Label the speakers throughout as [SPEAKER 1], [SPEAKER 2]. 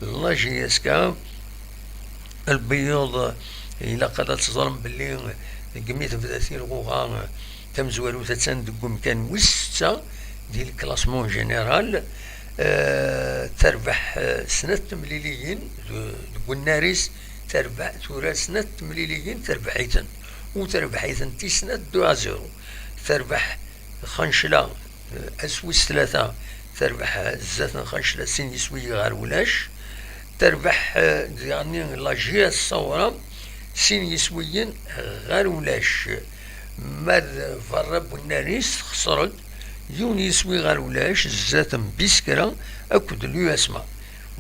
[SPEAKER 1] la JSK. البيوض إلا قد تظلم باللي قميت بدا الغوغا تمزوالو تتسند كان وستة ديال ال classement général. تربح سنة تمليليين الناريس، تربح تورا سنة تمليليين، تربح وتربح تي سنة 2-0. تربح خنشلة أسوس 3، تربح زات خنشلة سين يسوي غير ولاش. تربح يعني la JS الصورة سين يسويين غير ولاش. ماد فرب الناريس خسرت يون يسوي غير ولاش زات بيسكرا اكد l'USMA.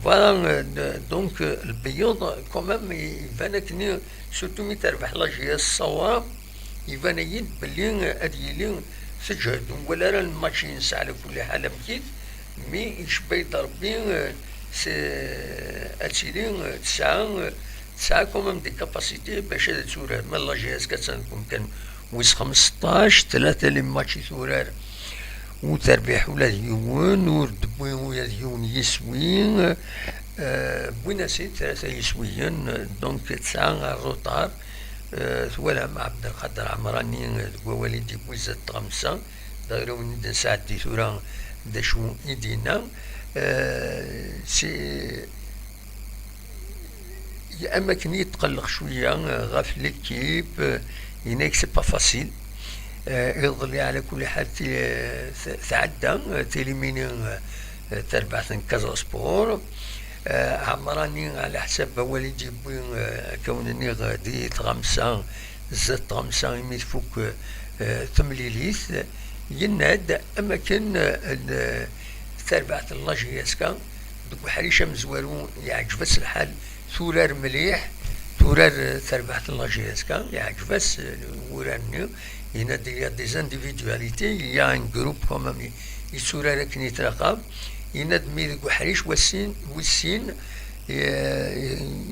[SPEAKER 1] voilà، donc البيوض quand même يبان كني surtout مي تربح la JS الصورة يبان يد بلي اديلي تجهد ولا راه الماتش ينسى. على كل حال مكيت mais يشبي ربي اتيلي تسعة quand même des capacités باش تورار. ما la JSK كتكون كان ويس 15 3 les matchs تورار وتربح ولا ديون وردبوين ولا ديون يسوين بوين سي 3 يسويين، donc 9 ال retard. ثوالا مع عبد القادر عمراني والدي بوزة 5 دايرو من سعدي ثورا داشو يدينا c'est اما كان يتقلق شويه غاف l'équipe، يناك c'est pas facile. يظل على كل حال تعدى تيليميني تربح كازا سبور. عمراني على حساب والدي بوين كونني غادي تغمسا زاد تغمسا يميت فوق تمليليث يناد اما كان تربحت la JSK دوك حريشه مزوارو يعجبس الحال ثورار مليح ثورار تربحت la JSK يعجبس وراني هنا des individualités، y a un groupe quand même يسورار كني يتراقب. يناد مي دوك حريش والسين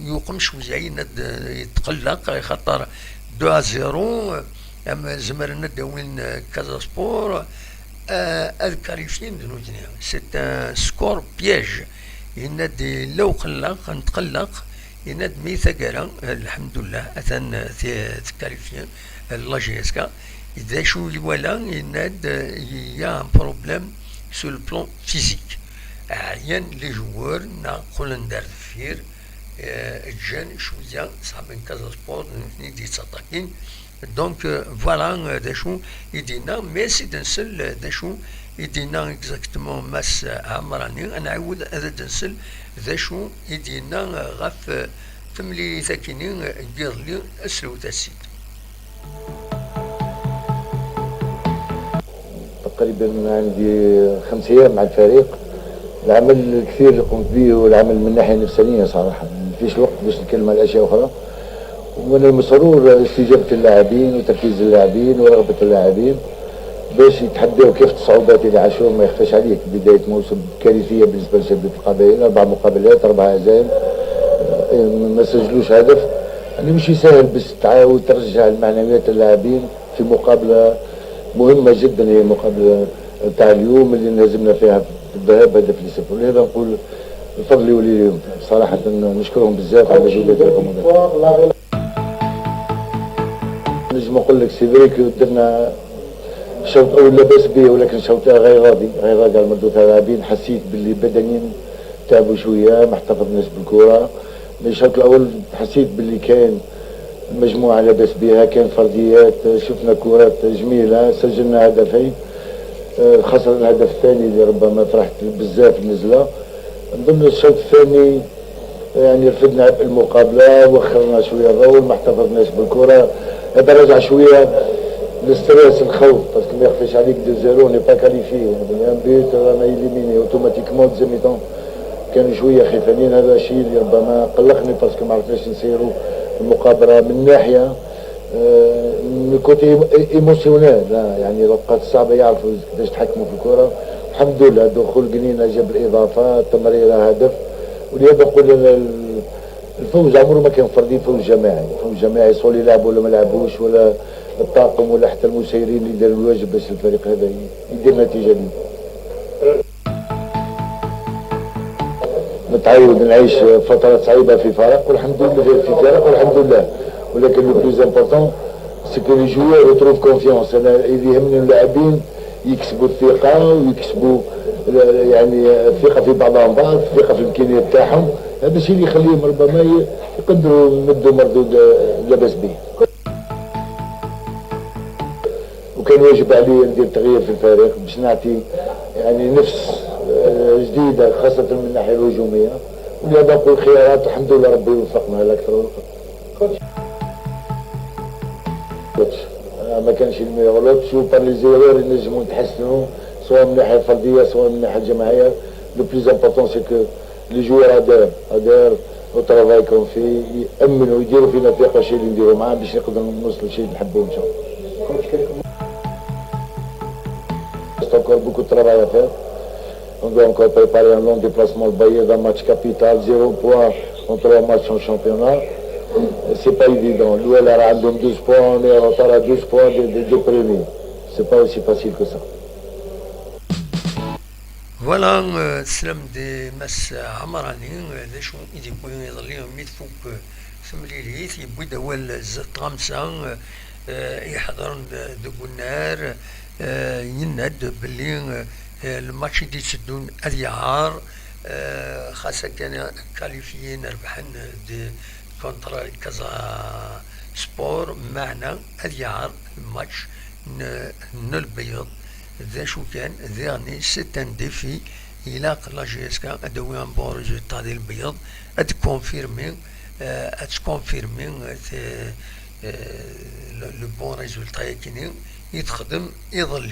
[SPEAKER 1] يوقم شويه يناد يتقلق خاطر 2-0 اما زمرنا داوين كازا سبور اد qualifié دنوتني c'est un score piège. يناد لو قلق نتقلق يناد mais ثقرا الحمد لله اثن تكاليفين la JSK. اذا شو ولا يناد y a un problème sur le plan physique، عيان les joueurs نقول ندار فير جان شويه صحاب كازا سبور دي تساتاكين. donc voilà داشو يدينا mais سي نسل داشو يدينا exactement ماس عمراني. انا عاود هذا نسل داشو يدينا غاف تملي ثاكيني لي اسلو تاسيد.
[SPEAKER 2] تقريبا عندي 5 ايام مع الفريق. العمل الكثير اللي قمت به هو العمل من الناحيه النفسانيه، صراحه ما فيش وقت باش نتكلم على اشياء اخرى. ومن المسرور استجابه اللاعبين وتركيز اللاعبين ورغبه اللاعبين باش يتحداو كافة الصعوبات اللي عاشوها. ما يخفاش عليك بداية موسم كارثية بالنسبة لشبيبة القبائل، أربع مقابلات أربع هزائم، ما سجلوش هدف. يعني مش سهل باش تعاود ترجع المعنويات اللاعبين في مقابلة مهمة جدا، هي المقابلة تاع اليوم اللي انهزمنا فيها في الذهاب هدف ل0. ولهذا نقول الفضل يولي لهم، صراحة نشكرهم بزاف على المجهودات اللي قاموا بها. نجم نقول لك c'est vrai que درنا شوط اول لاباس به، ولكن شوط غير راضي، غير راضي على المردود تاع اللاعبين. حسيت باللي بدنيا تعبوا شويه، ما احتفظناش بالكره. من الشوط الاول حسيت باللي كاين مجموعه لاباس بها، كان فرديات، شفنا كرات جميله، سجلنا هدفين، خاصة الهدف الثاني اللي ربما فرحت بزاف النزلة. نظن الشوط الثاني يعني رفدنا عبء المقابلة، وخرنا شوية الرول، ما احتفظناش بالكرة. هذا رجع شوية ال stress، الخوف، parce que ما يخفيش عليك 2-0 n'est pas qualifié، un but رانا éliminé automatiquement. deuxième mi-temps كانوا شوية خيفانين. هذا الشيء اللي ربما قلقني parce que ما عرفناش نسيروا المقابلة من ناحية من côté émotionnel، لا يعني الاوقات الصعبة يعرفوا كيفاش يتحكموا في الكرة. الحمد لله دخول قنينة جاب الإضافة، تمريرة، هدف. ولهذا نقول الفوز عمره ما كان فردي، فوز جماعي، فوز جماعي، سواء اللي لعبوا ولا ما لعبوش ولا الطاقم ولا حتى المسيرين اللي داروا الواجب باش الفريق هذا يدير نتيجة اليوم. متعود نعيش فترات صعيبة في فرق، والحمد لله في فرق، والحمد لله، ولكن le plus important, c'est que les joueurs retrouvent confiance. انا اللي يهمني اللاعبين يكسبوا الثقة ويكسبوا يعني الثقة في بعضهم بعض، الثقة في الامكانيات تاعهم. هذا الشيء اللي يخليهم ربما يقدروا يمدوا مردود لاباس به. وكان واجب علي ندير تغيير في الفريق باش نعطي يعني نفس جديده، خاصة من الناحية الهجوميه، ولهذا نقول خيارات، الحمد لله ربي وفقنا على اكثر والاقل. ما كانش ال meilleur lot par les erreurs ينجموا نتحسنوا، سواء من الناحية الفردية سواء من الناحية الجماعيه. le plus important, c'est que les joueurs adhèrent au travail qu'on fait، يامنوا، يديروا فينا ثقه، الشيء اللي نديروا معاه باش نقدروا نوصلوا لشيء اللي نحبوه ان شاء الله. C'est encore beaucoup de travail à faire. On doit encore préparer un long déplacement البيض, un match capital, 0 point en trois matchs en championnat. C'est pas évident. L'ULR a 12 points, on est en retard à 12 points des premiers. C'est pas aussi facile que ça.
[SPEAKER 1] Voilà, تسلم دي مس عمراني. ذا شو يدي يظلي ميت فوق ثمليليت يبوي دوال زت غمسة يحضر دق النار يند باللي الماتش دي تسدون اليعار، خاصة كان qualifiés ربحن des contre كازا سبور، معنا اليعار الماتش نلبيض. ذا شو كان ذاني c'est un défi. إلاق la JSK أدوي un bon résultat ديال البيض اد confirmer le bon résultat يكني يتخدم يظل.